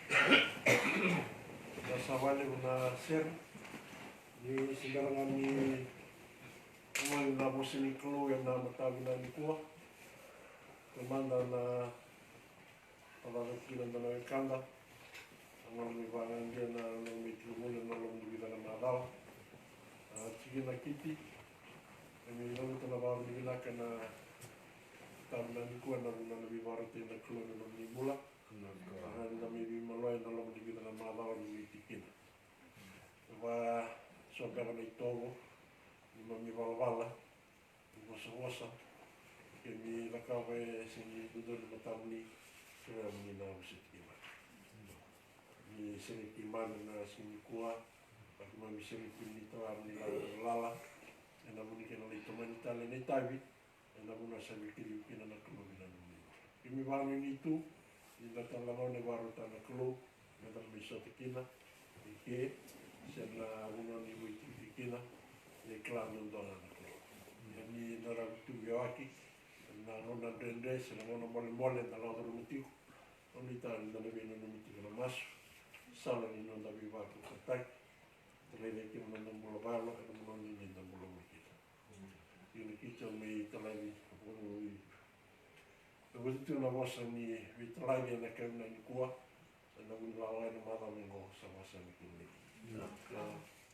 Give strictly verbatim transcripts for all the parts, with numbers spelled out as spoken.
Na sa vakalevu na sere ni se bera ga ni gole na vosa ni Kalou ena mataka vinaka nikua. Kemada na Cakacaka kina na wekada. Na gauna me vaka ga na gauna me tiko voli na loma ni vica na macawa. A, tiko na kiti. E me cavuta na vakavinavinaka na tabu na nikua na vuna na veivakarautaki na Kalou na nomuni bula. A, na me veimaloi na loma ni vica na macawa ni me tiko kina. Va so beka na itovo ni mami valavala. Vosavosa, kemi cakava e sega ni dodonu matamuni, kemuni na vosoti keimami. Ni sega keimami na sega nikua, a keimami sega kemuni tawa ni lala, ena vuni kena lai tomani tale na itavi, ena vuna sa vei keriu kina na Kalou na nomuni. Kemi vakanuinui tu, ni da tala na gauna e vakarautaka na Kalou, me da mai sota kina, i ke, se na vanua ni veitikitiki kina, ni kila duadua ga na Kalou. Ia ni na rawa tu veivaki, na gauna dredre, se na gauna molemole, da lako curuma tiko, o ni tale da na veinanumi tiko na masu, sala ni noda veivakaukauataki, da raica kina na noda bula valo, ena gauna ni da bula voli kina. Ia ni keitou mai talavi, Au vata tu na vosa ni veitalavi ena kena nikua, ena vuni lalawa ena macawa oqo sa vosa ni kemuni.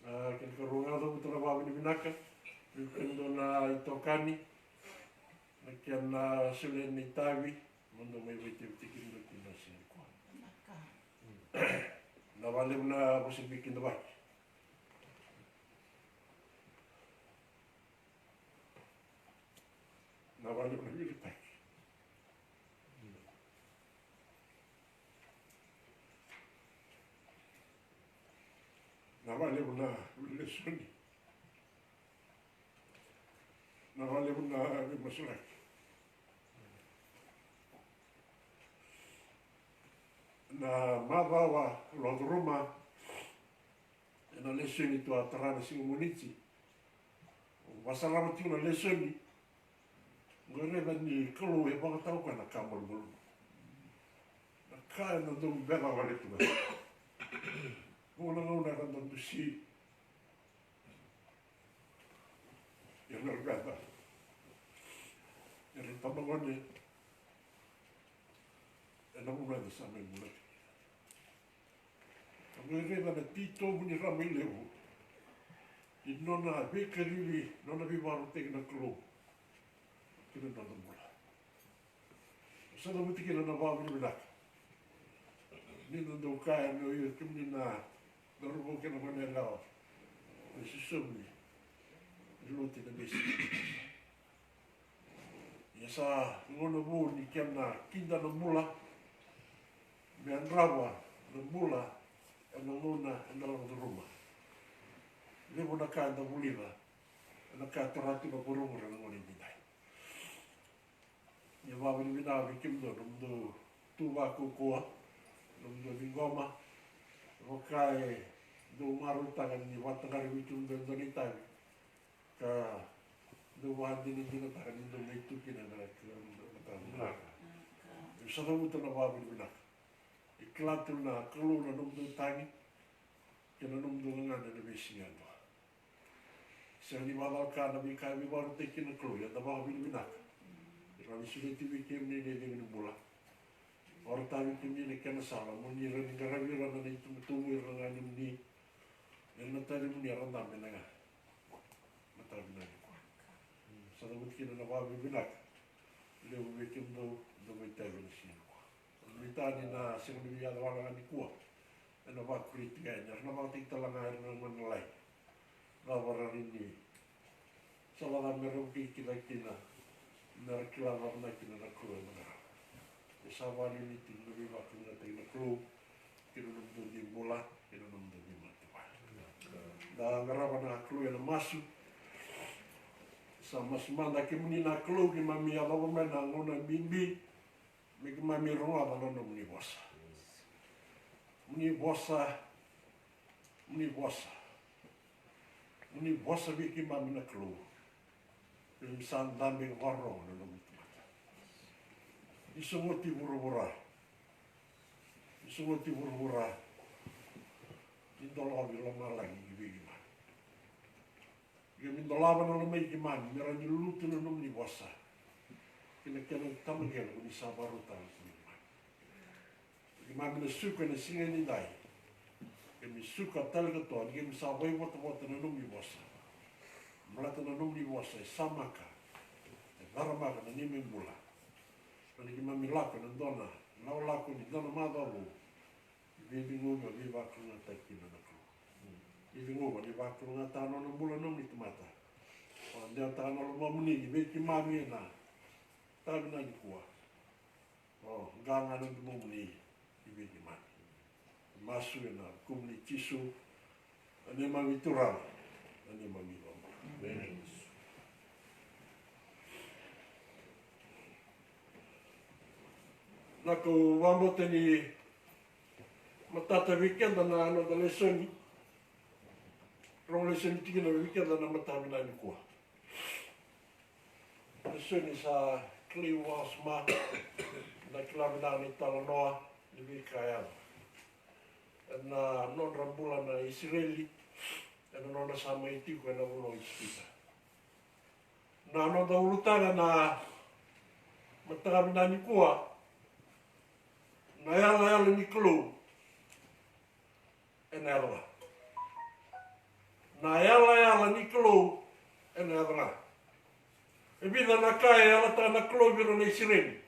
A, kena karua ga cavuta na vakavinavinaka vei kemudou na itokani, na kena solia na itavi, mo dou mai vakaitavitaki kemudou kina siga nikua. Na vakalevu na vosa ni veikidavaki. Na vakalevu na veiliutaki. Na vakalevu na veilesoni. Na vakalevu na veimasulaki. Na macawa lako curuma. Ena lesoni tu a tara na siga Moniti. Au vakasarava tiko na lesoni. Qo e raica ni Kalou e vakatau koya na ka malumalumu. Na ka ena dau beca wale tu ga. Vua na gauna era dau dusi. Era beca. Era tabagone. Ena vuna eda sa mai bula tiko. Au via raica na titobu ni rama i levu ni nona veikacivi, nona veivakarautaki na Kalou ki na noda bula. Au sa cavuta kina na vakavinavinaka ni na dau kaya ni o ira kemuni na cauravou kei na goneyalewa na isosomi ni lotu ena veisiga. Ia sa gauna vou ni kena kida na bula, me yadrava na bula ena gauna eda lako curuma. Levu na ka eda vulica, ena ka e tara tu na vuravura ena gauna edaidai. Ia vakavinavinaka vei kemudou, nomudou tu vakaukauwa, nomudou ciqoma, vaka e dau marautaka ni vakataqara vei kemudou e dua na itavi. Ka dau vakadinadinataka ni dau mai tu kina na kila na mataka vinaka. Au sa cavuta na vakavinavinaka. E kila tu na Kalou na nomudou tagi kei na nomudou gagadre ena veisiga yadua. Sega ni vakacalaka na veika e veivakarautaki kina na Kalou, ia da vakavinavinaka. Ena rawa ni solia tu vei kemuni na icegu ni bula. Vakarautaka vei kemuni na kena sala mo ni rawa ni qaravi ira na nona itubutubu, ira na ganimuni, ira na tacimuni, era dabe na ga. Mataka vinaka nikua. Sa cavuta kina na vakavinavinaka levu vei kemudou, dou mai tale ena siga nikua. Au nuitaka ni na sega ni via yaco wale ga nikua. Ena vakuria tiko yani, era na vakataki tale ga ira na gone lalai. Cava era rawa ni sala ca me ra vukei kina kina, me ra kila cava na kina na Kalou ena qarava. E sa vakanuinui tiko na veivakalougatataki na Kalou kei na nomudou dui bula, kei na nomudou dui matavuvale. Da qarava na Kalou ena masu. Sa masu mada. Kemuni na Kalou, keimami yacova mai na gauna bibi me keimami rogoca na nomuni vosa. Moni vosa, moni vosa, moni vosa vei keimami na Kalou. Keimami sa dabe vakarorogo na nomuni tamata. Ni sogoti vuravura, ni Sogoti vuravura, ni dolavi lomalagi ki vei keimami. Ia ni dolava na lomai keimami, me rawa ni lutu na nomuni vosa ki na kena tabakena ko ni sa vakarautaka ki vei keimami. Keimami na suka ena siga ni dai, keimami suka tale katoa ni keimami sa vakaivotavota na nomuni vosa. Baleta na nomuni vosa e samaka, e caramaka na neimami bula. Rawa ni keimami lako ena dua na lakolako ni dua na macawa vou. Ni veicegu, ni veivakalougatataki kina na Kalou. Ni veicegu, ni vakalougatataka na nona bula na nomuni tamata. O dewataka na lomamuni ni vei keimami ena mataka vinaka nikua. O qaqa na domomuni ni vei keimami. Masu ena vukumuni Jisu, na neimami Turaga, na neimami iVakabula. Emeni. Na kau vakabauta ni matata vei keda na noda lesoni. Rogo lesoni tikina vei keda na mataka vinaka nikua. Lesoni sa kilai wasoma, na kila vinaka na italanoa ni veika e yaco ena nodra bula na Isireli ena nodra sa mai tiko ena vanua o Ijipita. Na noda ulutaga na mataka vinaka nikua, na yalayala ni Kalou ena yaco ga. Na yalayala ni Kalou ena yaco ga. E vica na ka e yalataka na Kalou vei ira na Isireli.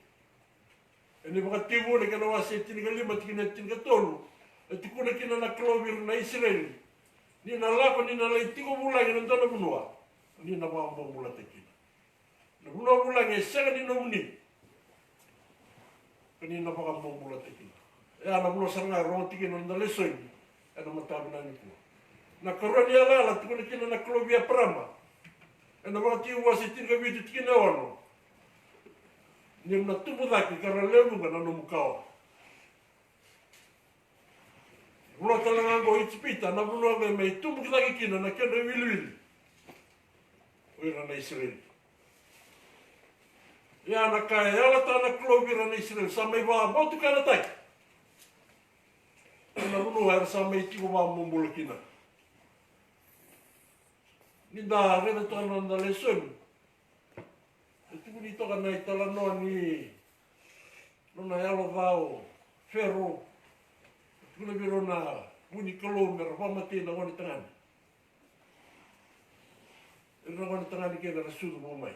Ena iVakatekivu na kena wase tinikalima, tikina tinikatolu, e tukuna kina na Kalou vei ira na Isireli ni na lako, ni na lai tiko vulagi ena dua na vanua, ni na vakabobulataki kina. Na vanua vulagi e sega ni nomuni, ka ni na vakabobulataki kina. E a na vanua sara ga e rogo tiko kina na noda lesoni ena mataka vinaka nikua. Na karua ni yalayala tukuna kina na Kalou vei Eparama ena iVakatekivu wase tinikavitu, tikina e ono, ni na tubu cake ka ra lewe vuqa na nomu kawa. Vanua tale ga oqo o Ijipita, na vanua oqo e mai tubu cake kina na kedra iwiliwili o ira na Isireli. Ia na ka e yalataka na Kalou vei ira na Isireli, sa mai vakavotukanataki na vanua era sa mai tiko vakabobula kina. Ni da raica toka na noda lesoni, e tukuni toka na italanoa ni nona yalo ca o Fero. E tukuna vei rau na vu ni Kalou me ra vakamatei na gone tagane. Ira na gone tagane kece era sucu vou mai.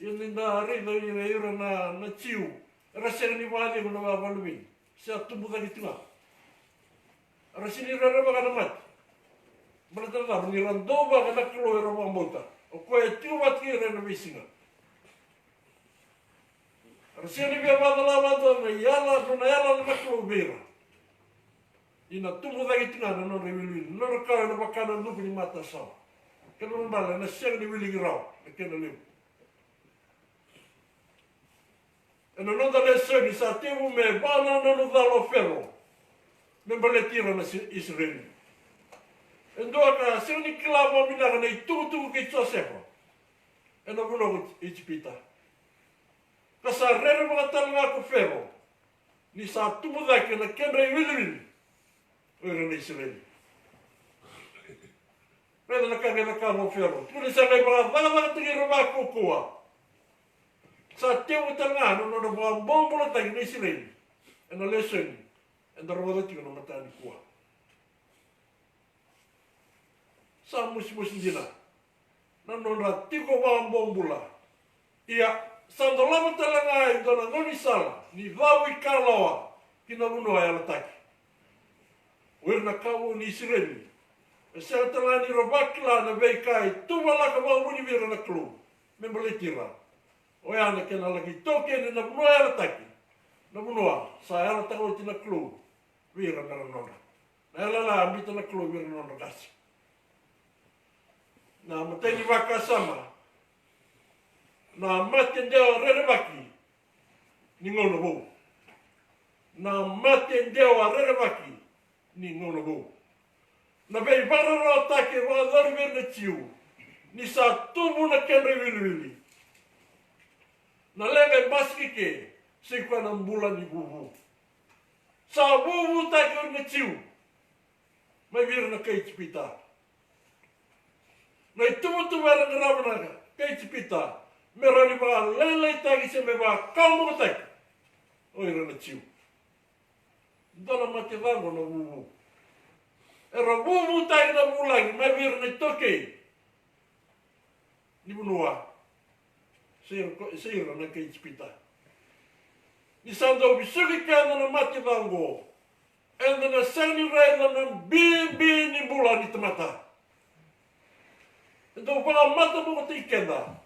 Ia ni da raica o ira, ira na, na Jiu, era sega ni vakacegu na vakavaluvei, se a tubu cake tu ga. Era sega ni rerevaka na mate. Baleta na cava? Ni ra duavata na Kalou era vakabauta, o koya e tiko vata kei ira ena veisiga. Era sega ni via vakacala vakadua na yala, nona yala na Kalou vei ira. Ni na tubu cake tu ga na nodra iwiliwili, na nodra kawa ena vaka na nuku ni matasawa. Kena ibalebale na sega ni wiliki rawa na kena levu. Ena noda lesoni sa tevu me vakanananu cala o Fero me baleti ira na Isi-, Isireli. E dua ka sega ni kila vakavinaka na itukutuku kei Josefa ena vanua ko Ijipita. Ka sa rerevaka tale ga ko Fero ni sa tubu cake na kedra iwiliwili o ira na Isireli. Raica na ka qai cakava o Fero. Tukuna ni sa qai vakacakacakataki ira vakaukauwa. Sa tevu tale ga na nodra vakabobulataki na Isireli ena lesoni eda rogoca tiko na mataka nikua. Sa mosimosi dina na nodra tiko vakabobula. Ia, sa dolava tale ga e dua na gaunisala ni cavuikalawa ki na vanua yalataki. O ira na kawa ni Isireli e sega tale ga ni ra vakila na veika e tuvalaka vakavuni vei ira na Kalou me baleti ira. Oya na kena laki taukeni na vanua yalataki, na vanua sa yalataka oti na Kalou vei ira me ra nodra. Na yalayala a biuta na Kalou vei ira na nodra qase. Na imatai ni vakasama, na mate dewa rerevaki ni gauna vou. Na mate dewa rerevaki ni gauna vou. Na veivakararawataki e vakayacori vei ira na Jiu ni sa tubu na kedra iwiliwili. Na leqa e basika eke, sa i koya na bula ni vuvu. Sa vuvutaki o ira na Jiu mai vei ira na kai Ijipita. Na ituvatuva era qarava na kai Ijipita me rawa ni vakalailaitaki se me vakawabokotaki o ira na Jiu. Dua na mate ca qo na vuvu. Era vuvutaki na vulagi mai vei ira na itaukei ni vanua, se ira ko, se ira na kai Ijipita. Ni sa dau vesuki keda na mate ca qo, eda na sega ni raica na bibi ni bula ni tamata. E dau vakamatabokotaki keda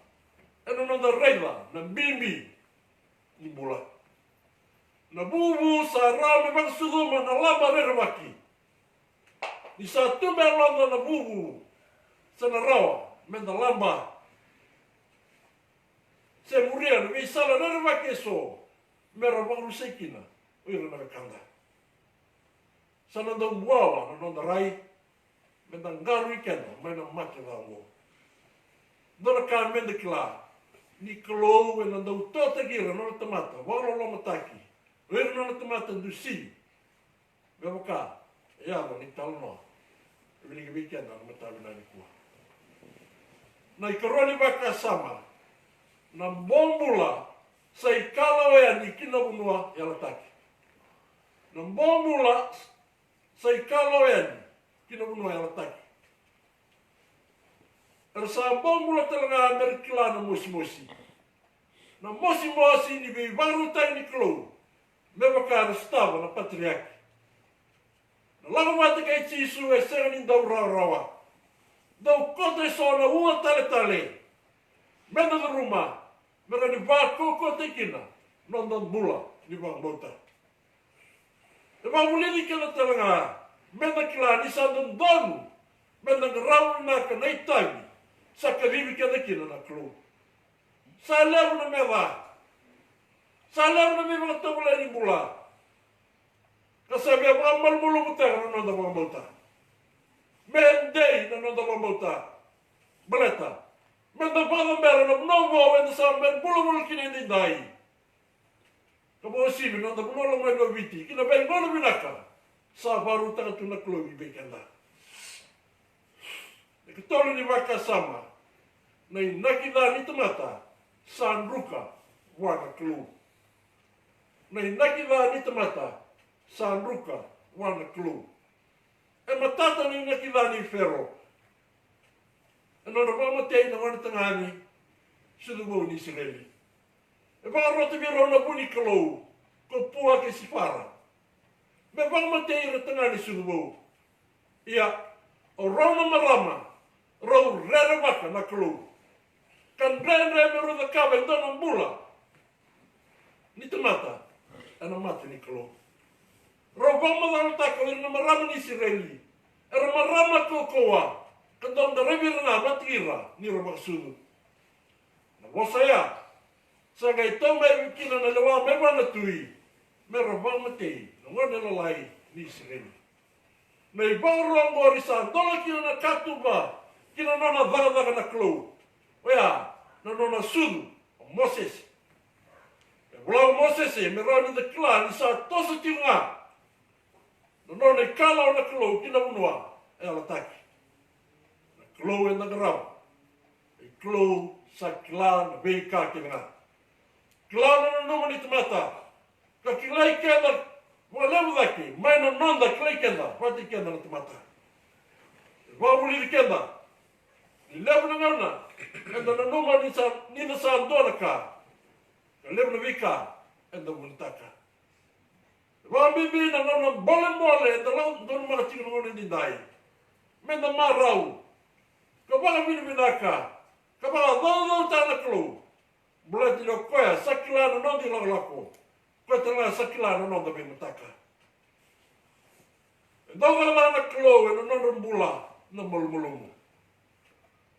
ena noda raica na bibi ni bula. Na vuvu sa rawa me vakasucuma na laba rerevaki. Ni sa tu me yaloda na vuvu, sa na rawa me da laba se muria na veisala rerevaki eso me ra vakarusai kina o ira na wekada. Sa na dau buawa na noda rai me da qaravi keda mai na mate ca oqo. Dua na ka me da kila, ni Kalou ena dau totaki ira na nona tamata vakalolomataki, o ira na nona tamata dusi. Me vaka e yaco na italanoa e wiliki vei keda na mataka vinaka nikua. Na ikarua ni vakasama, na bobula sa ikalawa yani ki na vanua yalataki. Na bobula sa ikalawa yani ki na vanua yalataki. Era sa bobula tale ga me ra kila na mosimosi. Na mosimosi ni veivakarautaki ni Kalou me vaka era sotava na patriaki. Na lako vata kei Jisu e sega ni dau rawarawa. Dau koto eso na ua taletale me da curuma, me rawa ni vakaukauwataki kina noda bula ni vakabauta. E vakavulici keda tale ga me da kila ni sa dodonu me da qarava vinaka na itavi sa kacivi keda kina na Kalou. Sa levu na meca, sa levu na veivakatovolei ni bula, ka sa via vakamalumalumutaka na noda vakabauta. Me dei na noda vakabauta. Baleta me da vakacabera na vanua vou eda sa mai bula voli kina edaidai, ka vakauasivi na noda vanua lomani o Viti ki na veigauna vinaka sa vakarautaka tu na Kalou vei keda. Na ikatolu ni vakasama, na inaki ca ni tamata sa druka vua na Kalou. Na inaki ca ni tamata sa druka vua na Kalou. E matata na inaki ca nei Fero. E nona vakamatei na gonetagane sucu vou ni Isireli. E vakarota vei rau na vu ni Kalou ko Pua kei Sifara me vakamatei ira tagane sucu vou. Ia, o rau na marama rau rerevaka na Kalou, ka dredre me rau cakava e dua na bula ni tamata ena mata ni Kalou. Rau vakamacalataka o ira na marama ni Isireli era marama kaukauwa, ka dau qaravi ira ga vata kei ira ni ra vakasucu. Na vosa ya sa qai tau mai kina na lewa mai vua na tui me ra vakamatei na gone lalai ni Isireli. Na ivakaro oqori sa dola kina na katuba ki na nona cakacaka na Kalou, oya na nona sucu o Mosese. E vola o Mosese me rawa ni da kila ni sa toso tiko ga na nona ikalawa na Kalou ki na vanua e yalataki. Na Kalou eda qarava, na Kalou sa kila na veika kece ga. Kila na nanuma ni tamata, ka kilai keda vakalevu cake mai na noda kilai keda vata kei keda na tamata. E vakavulici keda ni levu na gauna eda nanuma ni sa, ni da sa dua na ka, ka levu na veika eda vunitaka. E vakabibi na gauna bolebole eda lako donumaka tiko na gauna edaidai, me da marau ka vakavinavinaka ka vakacaucautaka na Kalou. Baleta ni o koya sa kila na noda ilakolako, koya tale ga sa kila na noda veimataka. E dau cakacaka na Kalou ena nodra bula na malumalumu.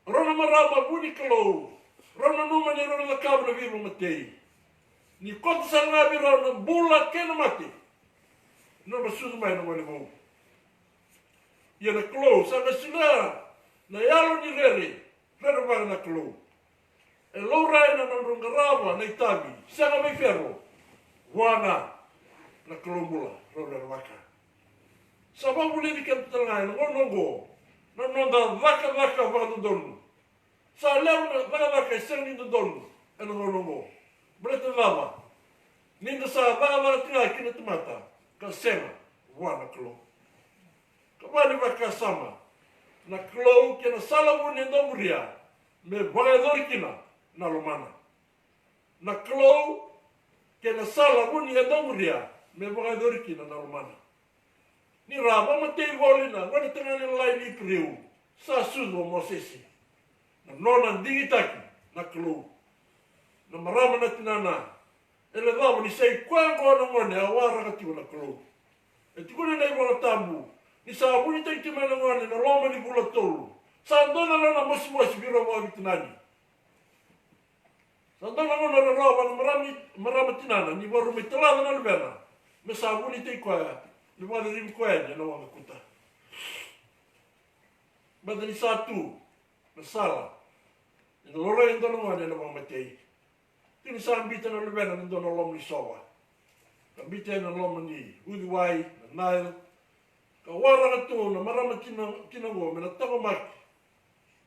Rau na marama vu ni Kalou, rau nanuma ni rau na cakava na veivakamatei. Ni koto sara ga vei rau na bula kei na mate, nodra sucu mai na gone vou. Ia na Kalou sa qai solia na yalo ni rere, rerevaka na Kalou. E laurai na nodrau qarava na itavi sega vei Fero vua ga. na Kalou bula, rau rerevaka. Sa vakavulici keda tale ga ena gauna oqo na noda cakacaka vakadodonu. Sa levu na cakacaka e sega ni dodonu ena gauna oqo. Baleta na cava? Ni da sa cakacaka tiko ga kina tamata ka sega vua na Kalou. Ka vaka ni vakasama, na Kalou kei na sala vuni e dau muria me vakayacori kina na lomana. Na Kalou kei na sala vuni e dau muria me vakayacori kina na lomana. Ni ra vakamatei voli na gone tagane lalai ni Iperiu, sa sucu o Mosese. Na nona digitaki na Kalou. Na marama na tinana, e le cava ni sa i koya oqo na gone a waraka tiko na Kalou. E tukuna na iVola Tabu ni sa vunitaki tiko mai na gone ena loma ni vula tolu. Sa dua na nona mosimosi vei rau vakaveitinani. Sa dua na gauna rarawa vua na marama, marama tinana ni vakarau mai talaca na luvena me sa vunitaki koya me vakacerevi koya yani ena waqa kuta. Baleta ni sa tu na sala ni na laurai e dua na gone ena vakamatei. Tiko ni sa biuta na luvena ena dua na loma ni sova, ka biuta ena loma ni uciwai na Nile. Ka waraka tu na marama tina, tina oqo me na taqomaki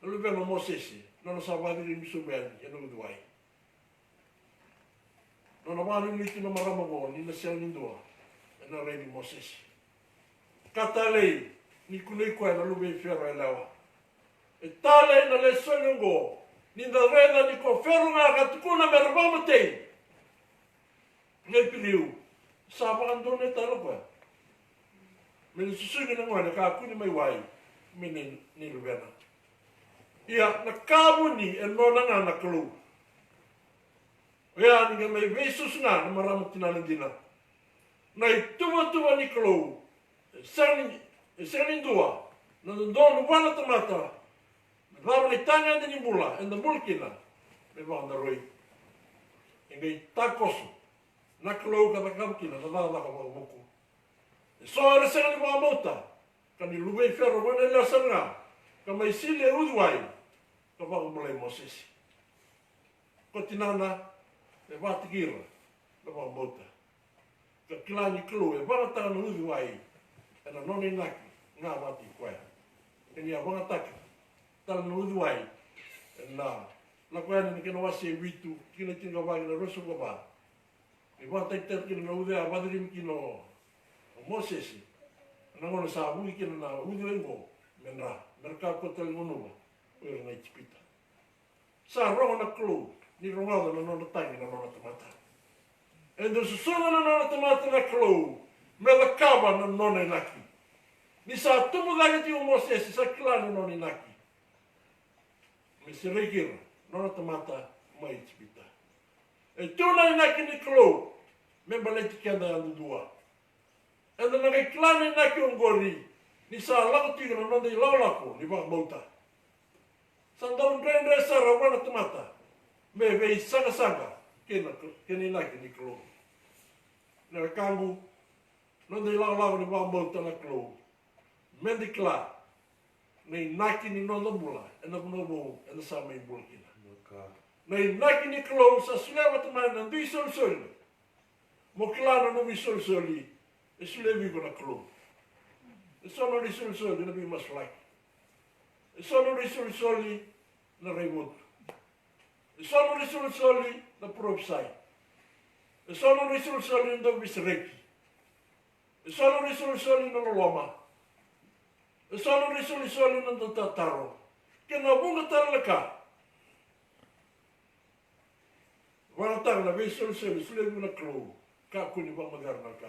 na luvena o Mosese, nona sa vakacerevi sobu yani ena uciwai. Nona vakanuinui tu na marama oqo ni na sega ni dua ena raici Mosese. Ka talei ni kunei koya na luve i Fero yalewa. E talei na lesoni oqo ni da raica ni ko Fero ga ka tukuna me ra vakamatei na Iperiu, sa vakadonui tale o koya me na susugi na gone ka kune mai wai me nei, nei luvena. Ia na ka vuni e nona ga na Kalou. Oya ni qai mai veisusu ga na marama tinana dina. Na ituvatuva ni Kalou e sega ni, e sega ni dua na dodonu vua na tamata. Na cava na itagede ni bula eda bula kina me vakadaroi? E qai takoso na Kalou ka cakava kina na cakacaka vakavuku. Eso era sega ni vakabauta, ka ni luve i Fero gone yalewa sara ga, ka mai sili e uciwai ka vakabulai Mosese. Ko tinana, e vakataki ira na vakabauta. Ka kila ni Kalou e vakayagataka na uciwai ena nona inaki ga vakataki koya. Kei ni a vakayagataka tale na uciwai ena Lako Yani na kena wase e vitu, tikina e tinikava kei na ruasagavulu ka va. Ni vakayagataki tale kina na uciwai a vakacerevi kina o Mosese, na gauna sa vuki kina na uciwai oqo me dra, me ra kakua tale ni gunuva o ira na Ijipita. Sa rogo na Kalou ni rogoca na nona tagi na nona tamata. E dau susuga na nona tamata na Kalou me cakava na nona inaki. Ni sa tubu cake tiko o Mosese, sa kila na nona inaki me sereki ira na nona tamata mai Ijipita. E tu na inaki ni Kalou me baleti keda yadudua. Eda na qai kila na inaki oqori ni sa lako tiko na noda ilakolako ni vakabauta. Sa dau dredre sara vua na tamata me veisaqasaqa kei na, kei na inaki ni Kalou. Na wekaqu, noda ilakolako ni vakabauta na Kalou me da kila na inaki ni noda bula ena vanua vou eda sa mai bula kina. Na inaki ni Kalou sa solia vata mai na dui isolisoli. Mo kila na nomu isolisoli e solia vei iko na Kalou. E so na nodra isolisoli na veimasulaki. E so na nodra isolisoli na raivotu. E so na nodra isolisoli na parofisai. E so na nodra isolisoli na dauveisereki. E so na nodra isolisoli na loloma. E so na nodra isolisoli na dautataro kei na vuqa tale na ka. Vakayagataka na veisolisoli e solia vei iko na Kalou, kakua ni vakamacala na ka.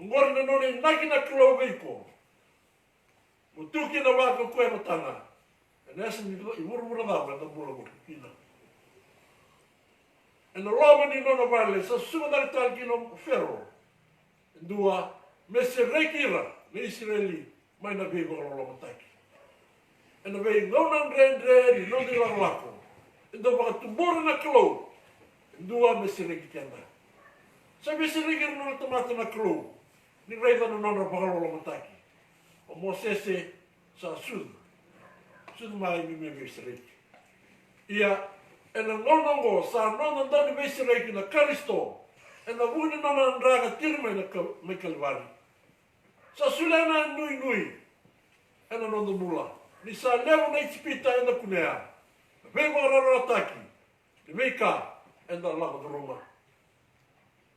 Oqori na nona inaki na Kalou vei iko. Mo tu kina vakaukauwa e matana ena yasa ni vuravura cava eda bula vata kina. Ena loma ni nona vale sa susuga cake tale kina o Fero e dua me sereki ira na Isireli mai na veivakalolomataki. Ena veigauna dredre ni noda ilakolako, e dau vakatubura na Kalou e dua me sereki keda. Sa veisereki ira na nona tamata na Kalou ni raica na nodra vakalolomataki. O Mosese sa sucu, sucu mai me, me veisereki. Ia, ena gauna oqo sa noda dauniveisereki na Karisito. ena vuku ni nona dra ka tiri mai na ka, mai Kalivari. Sa solia na inuinui ena noda bula ni sa levu na Ijipita eda kunea, na veivakararawataki, na veika eda lako curuma.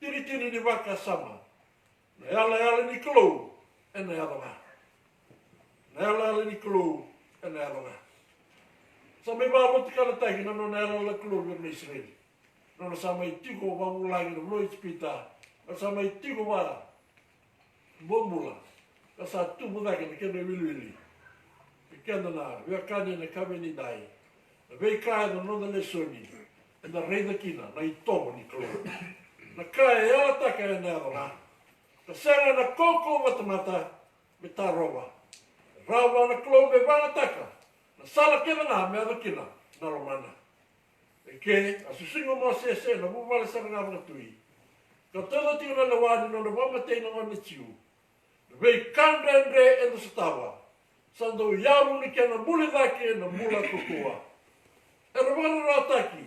Tiritiri ni vakasama, na yalayala ni Kalou ena yaco ga. Na yalayala ni Kalou ena yaco ga. Sa mai vakavotukanataki na nona yalayala na Kalou vei ira na Isireli. Nona sa mai tiko vakavulagi na vanua o Ijipita, nona sa mai tiko vakabobula, ka sa tubu cake na kena iwiliwili. Vei keda na veiwekani ena yakavi nidai, na veika ena noda lesoni, eda raica kina na itovo ni Kalou. Na ka e yalataka ena yaco ga. Ka sega na kaukauwa vakatamata me tarova. Rawa na Kalou me vagataka na sala kece ga me yaco kina na lomana. Eke a susugi o Mosese ena vuvale sara ga vakatui, ka tauca tiko na lewa ni nodra vakamatei na gone Jiu. Na veika dredre eda sotava sa dau yavu ni kena buli cake na bula kaukauwa. Era vakararawataki,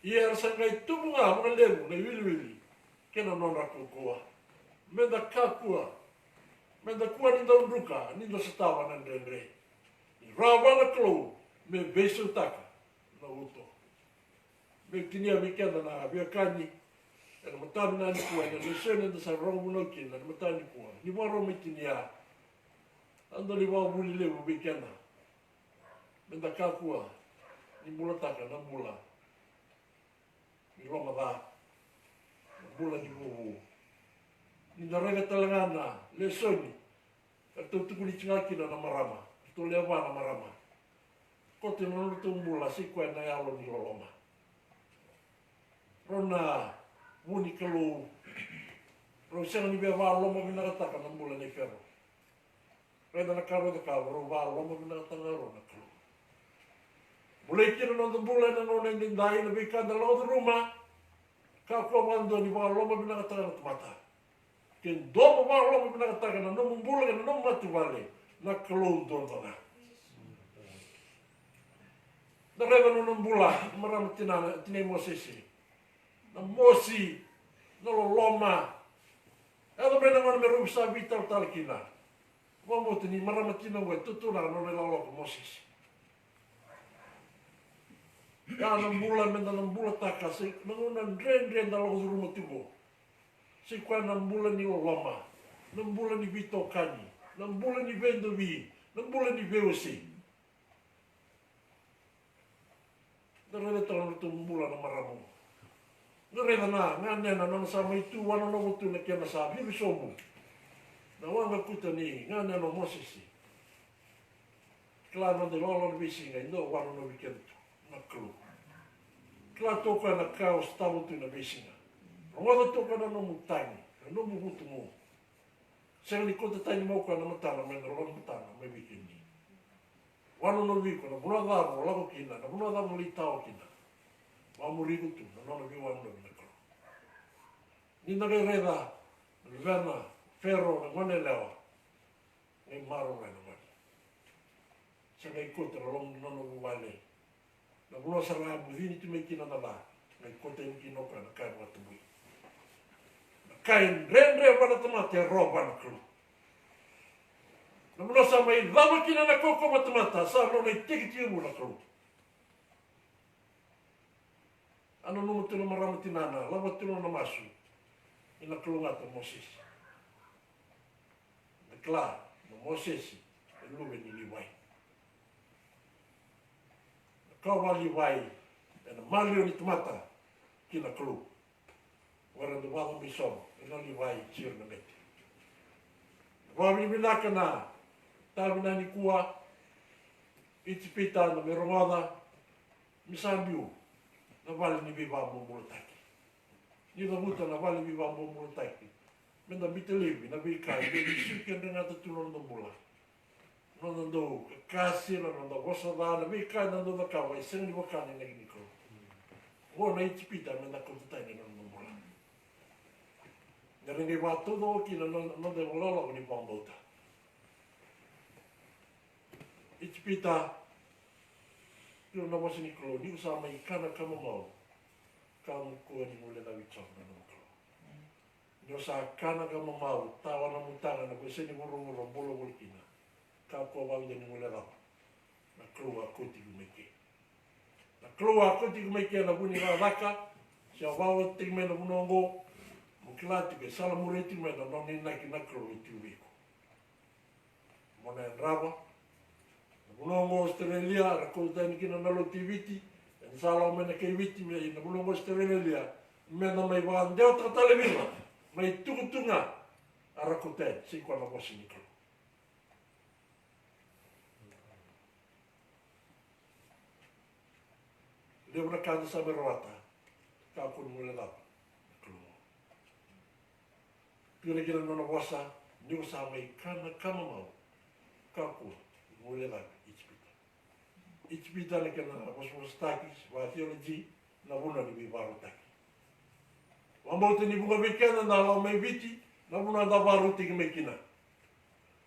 ia era sa qai tubu ga vakalevu na iwiliwili kei na nodra kaukauwa. Meda kakua, meda kua ni dau druka ni da sotava na dredre. Ni rawa na Kalou me veisautaka na uto. Meu tinia vei keda na veiwekani ena mataka vinaka nikua, ena lesoni eda sa rogo vunau kina ena mataka nikua, ni vakarau mai tinia. A dua ni vakavuli levu vei keda, meda kakua ni bulataka na bula ni loma ca, na bula ni vuvu. Ni da raica tale ga na lesoni eratou tukuni tiko ga kina na marama, eratou lewe va na marama. Koto na nodratou bula sa i koya na yalo ni loloma. Rau na vu ni Kalou, rau sega ni via vakalomavinakataka na bula nei Fero. Raica na ka rau cakava, rau vakalomavinakataka ga rau na Kalou. Bulai kina na noda bula ena gauna edaidai, na veika eda lako curuma. Kakua vakadua ni vakalomavinakataka na tamata. Ke dua mo vakalomavinakataka na nomu bula kei na nomu matavuvale, na Kalou duadua ga. Da raica na nona bula na marama tina, tinai Mosese. Na mosi, na loloma. Yaco mai na gauna me rau sa veitalatala kina. Vakabauta ni marama tina oqo e tautaunaka na nona ilawalawa ko Mosese. Ya na bula meda na bulataka, sa i na gauna dredre eda lako curuma tiko. Sa i koya na bula ni loloma, na bula ni veitokani, na bula ni veidovi, na bula ni veiwasei. Da raica tale na nodratou bula na marama. Da raica na ganena, nona sa mai tu wanonova tu na kena sa vivi sobu na waqa kuta ni ganena o Mosese. Kila na noda ilawalawa na veisiga e dau wanonovi keda tu na Kalou. Kila tu o koya na ka o sotava tu na veisiga. Rogoca tu o koya na nomu tagi, na nomu vutugu. Sega ni kauta tani mai o koya na matana mai na loma ni matana mai vei kemuni. Wanonovi iko na vanua cava o lako kina, na vanua cava o lai tawa kina. Vakamuri iko tu na nona veiwanonovi na Kalou. Ni da qai raica na luvena o Fero na gone yalewa, qai maroroya na gone. Sa qai kauta na loma ni nona vuvale. Na vanua sara ga e bucini tu mai kina na ca, qai kauta yani kina o koya na ka e vakatabui. Na ka e dredre vua na tamata e rawa vua na Kalou. Na vanua sa mai cava kina na kaukauwa vakatamata, sa nona itekitekivu na Kalou. A nanuma tu na marama tinana, lava tu na nona masu, ni na kalougata o Mosese. Na kila, na Mosese e luve ni Livai. Na kawa Livai ena maliwa ni tamata ki na Kalou. O ira dau vakacabo i sogo, ira na Livai, siro na bete. Vakavinavinaka na tavi na nikua, Ijipita, na me rogoca, me sa biu na vale ni veivakabobulataki. Ni cavuta na vale ni veivakabobulataki, meda biuta laivi na veika e dau vesuki, e dregata tu na noda bula. Noda dau kakase, na noda vosa ca, na veika eda dau cakava e sega ni vaka na inaki ni Kalou. Oqo na Ijipita meda kauta tani ena noda bula. Era qai vakataucoko kina na noda, noda ivalavala ni vakabauta. Ijipita, kila na vosa ni Kalou, ni ko sa mai kana ka mamau, ka mo kua ni guilecavi Jiova na nomu Kalou. Ni o sa kana ka mamau, tawa na mutaga ena veiyasai ni vuravura o bula voli kina, kakua vakavica ni guilecava. Na Kalou a kauti iko mai ke. Na Kalou a kauti iko mai ke ena vuku ni cakacaka, se a vakaotaki mai na vanua oqo, mo kila tiko e salamuria tiko mai na nona inaki na Kalou e tu vei iko. Mo na yadrava. Na vanua oqo Australia, era kauta yani kina na lotu i Viti, ena sa lako mai na kai Viti mai na vanua oqo Australia, me na mai vakadewataka tale vei ira na itukutuku ga era kauta yani, sai koya na vosa ni Kalou. Levu na ka eda sa mai rawata, kakua ni guilecava na Kalou. Tukuna kina na nona vosa, ni ko sa mai kana ka mamau, kakua ni guilecavi Ijipita. Ijipita na kena vosavosataki vakatheology, na vanua ni veivakarautaki. Vakabauta ni vuqa vei keda da lako mai Viti, na vanua da vakarautaki mai kina.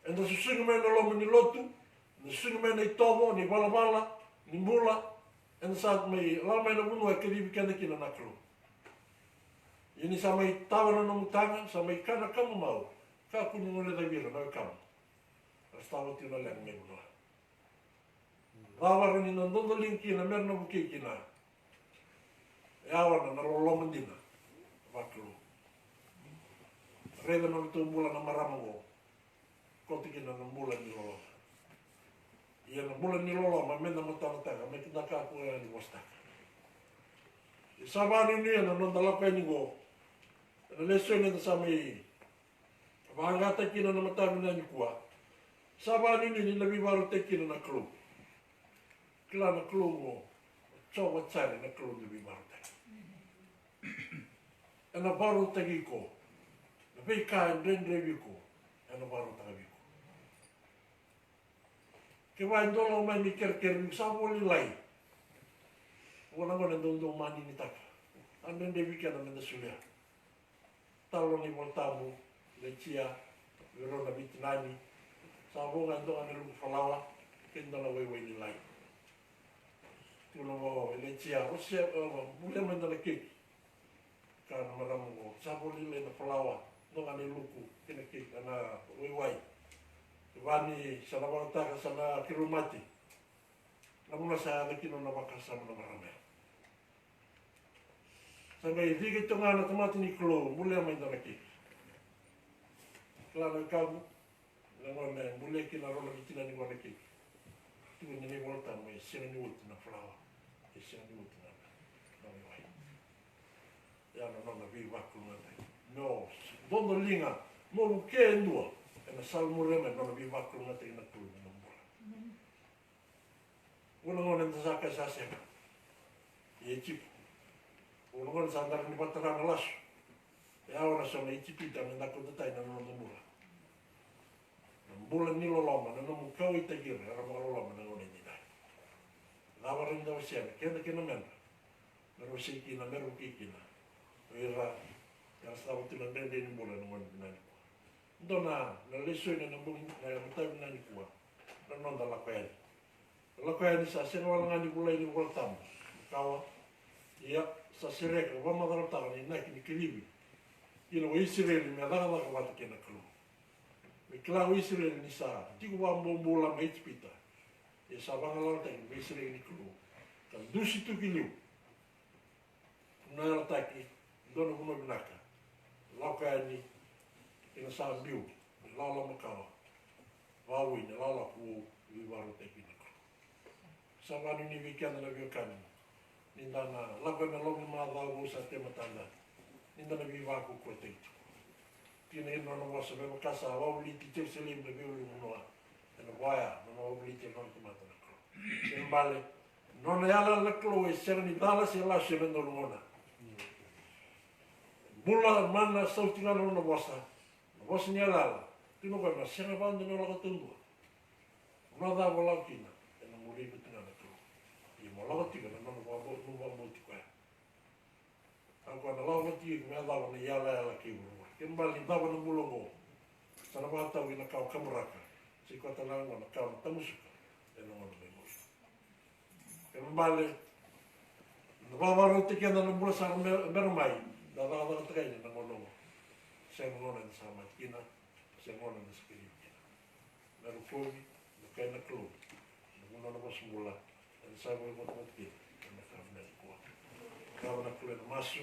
Eda susugi mai na loma ni lotu, eda susugi mai na itovo ni valavala ni bula, eda sa mai lako mai na vanua e kacivi keda kina na Kalou. Ia ni sa mai tawa na nomu taga, sa mai kana ka mamau, kakua ni guilecavi ira na wekamu. Era sa tawa tiko na leqa mai vanua. Cava era ni na dodoliga kina me ra na vukei kina? E yawa na loloma dina vakalou. Raica na nodatou bula na marama oqo. Koto kina na bula ni loloma. Ia na bula ni loloma me da matanataka, me da kakua ga ni vosataka. E sa vakanuinui na noda lako yani oqo. Na lesoni eda sa mai vakayagataka kina na mataka vinaka nikua. Sa vakanuinui ni na veivakarautaki kina na Kalou. Kila na Kalou oqo, o Jiova Jaire, na Kalou ni veivakarautaki. Ena vakarautaki iko. Na veika e dredrevi iko, ena vakarautaka vei iko. Kevaka e dua lako mai me kerekere vei iko, sa vo lailai. Vo na gone dau dau maninitaka. A dredrevi keda me da solia. Talo na iVolatabu, Ilaijia vei rau na veitinani. Sa vo ga e dua ga na luku falawa kei dua na waiwai lailai. Tukuna vua o Ilaijia, o se, o, bulia mai dua na keki. Kaya na marama oqo, sa vo lailai na falawa, dua ga na iluku kei na keki, na waiwai. Kevaka ni sa na vakataka sa na kirau mate. Na vanua sa yaco kina na vakasama na marama ya. Sa qai cika tu ga na tamata ni Kalou, bulia mai dua na keki. Kila na wekaqu, na gauna e bulia kina rau na veitinani vua na keki. Tukuna na iVolatabu e sega ni oti na falawa, e sega ni oti na, na waiwai. Ya na nona veivakalougatataki. No dodoliga mo vukea e dua, ena salamuria mai na nona veivakalougatataki na Kalou ena nomu bula. Vua na gauna eda sa kaya sa sega. E Ijipi. Vua na gauna sa dara ni vakatara na lasu. E yawa na so na Ijipita me da kauta tani na noda bula. Na bula ni loloma, na nomu kauaitaki ira era vakaloloma na gauna edaidai. Cava rawa ni da wasea, na keda kei na medra. Me ra wasei kina, me ra vukei kina o ira era sotava tu na dredre ni bula ena gauna vinaka nikua. Dua na, na lesoni ena bogi, na mataka vinaka nikua. Na noda lako yani. Lako yani sa sega wale ga ni volai ni Volatabu. Kawa. Ia, sa sereka, vakamacalataka na inaki ni kacivi kina o Isireli me cakacaka vata kei na Kalou. Me kila o Isireli ni sa tiko vakabobula mai Ijipita. Ia sa vagalalataki me sereki ni Kalou ka dusi tu ki liu. Na yalataki, dua na vanua vinaka. Lako yani, ena sa biu, na lala makawa. Vakaoi na lala ku veivakarautaki na Kalou. Sa vakanuinui vei keda na veiwekani. Ni da na lako ena loma ni macawa vou sa tei matada. Ni da na veivakaukauwataki tiko. Kina ira na nona vosa me vaka sa vakavoliti Jerusalemi na veiulunivanua. Ena vaya, na nona vakavoliti ena nona tamata na Kalou. Kena bale, nona yalayala na Kalou e sega ni cala se lasu ena dua na gauna. Bula mana sauti ga na nona vosa. Na vosa ni yalayala. Tukuna o koya me sega vakadua ni lako taudua. Na cava o lako kina, ena muri iko tiko ga na Kalou. Ia mo lako tiko ena nona vakabau, nona vakabauti koya. Au koya na lako vata tiko iko me yacova na iyalayala kei vuravura. Kena bale ni cava na bula oqo. Sa na vakatau ina kawa kaburaka. Sa i koya tale ga oqo na kawa na tamusuka ena gauna mai muri. Kena bale, na vakavakarautaki keda na bula sara me, bera mai, da cakacakataka yani na gauna oqo. Sega gona eda sa mate kina, sega gona eda sa kacivi kina. Na rokovi, na kai na Kalou, na vuna na vosa bula, eda sa vakaivotavota kina ena yakavi nikua. Cava na Kalou ena masu.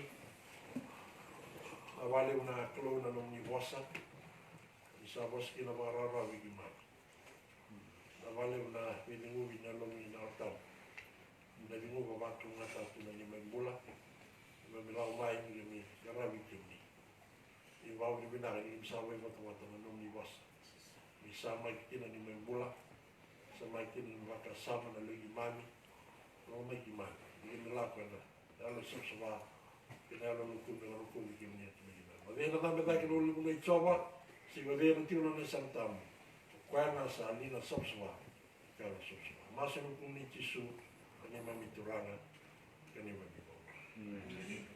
Vinaka vakalevu na Kalou na nomuni vosa. Ni sa vosa kina vakarawarawa vei keimami. Vinaka vakalevu na veicegu ni Yalomuni na Yalo Tabu. Ni na ceguva vakaturaga tu na neimami bula. Keimami lako mai ni keimami qaravi kemuni. Ni vakavinavinaka ni keimami sa vakaivotavota na nomuni vosa. Ni sa mai kina neimami bula. Sa mai kina neimami vakasama na lewe i keimami. Lako mai keimami. Ni keimami lako ena yalo savasava kei na yalo lukumi, na rokovi kemuni ena kina. Vacei na cabe cake na ulunivanua i Jiova, se vacei na tiko na nona yasana tabu. O koya ga sa li na savasava, ka na savasava. Masu ena vukumuni Jisu, ka neimami Turaga, ka neimami iVakabula.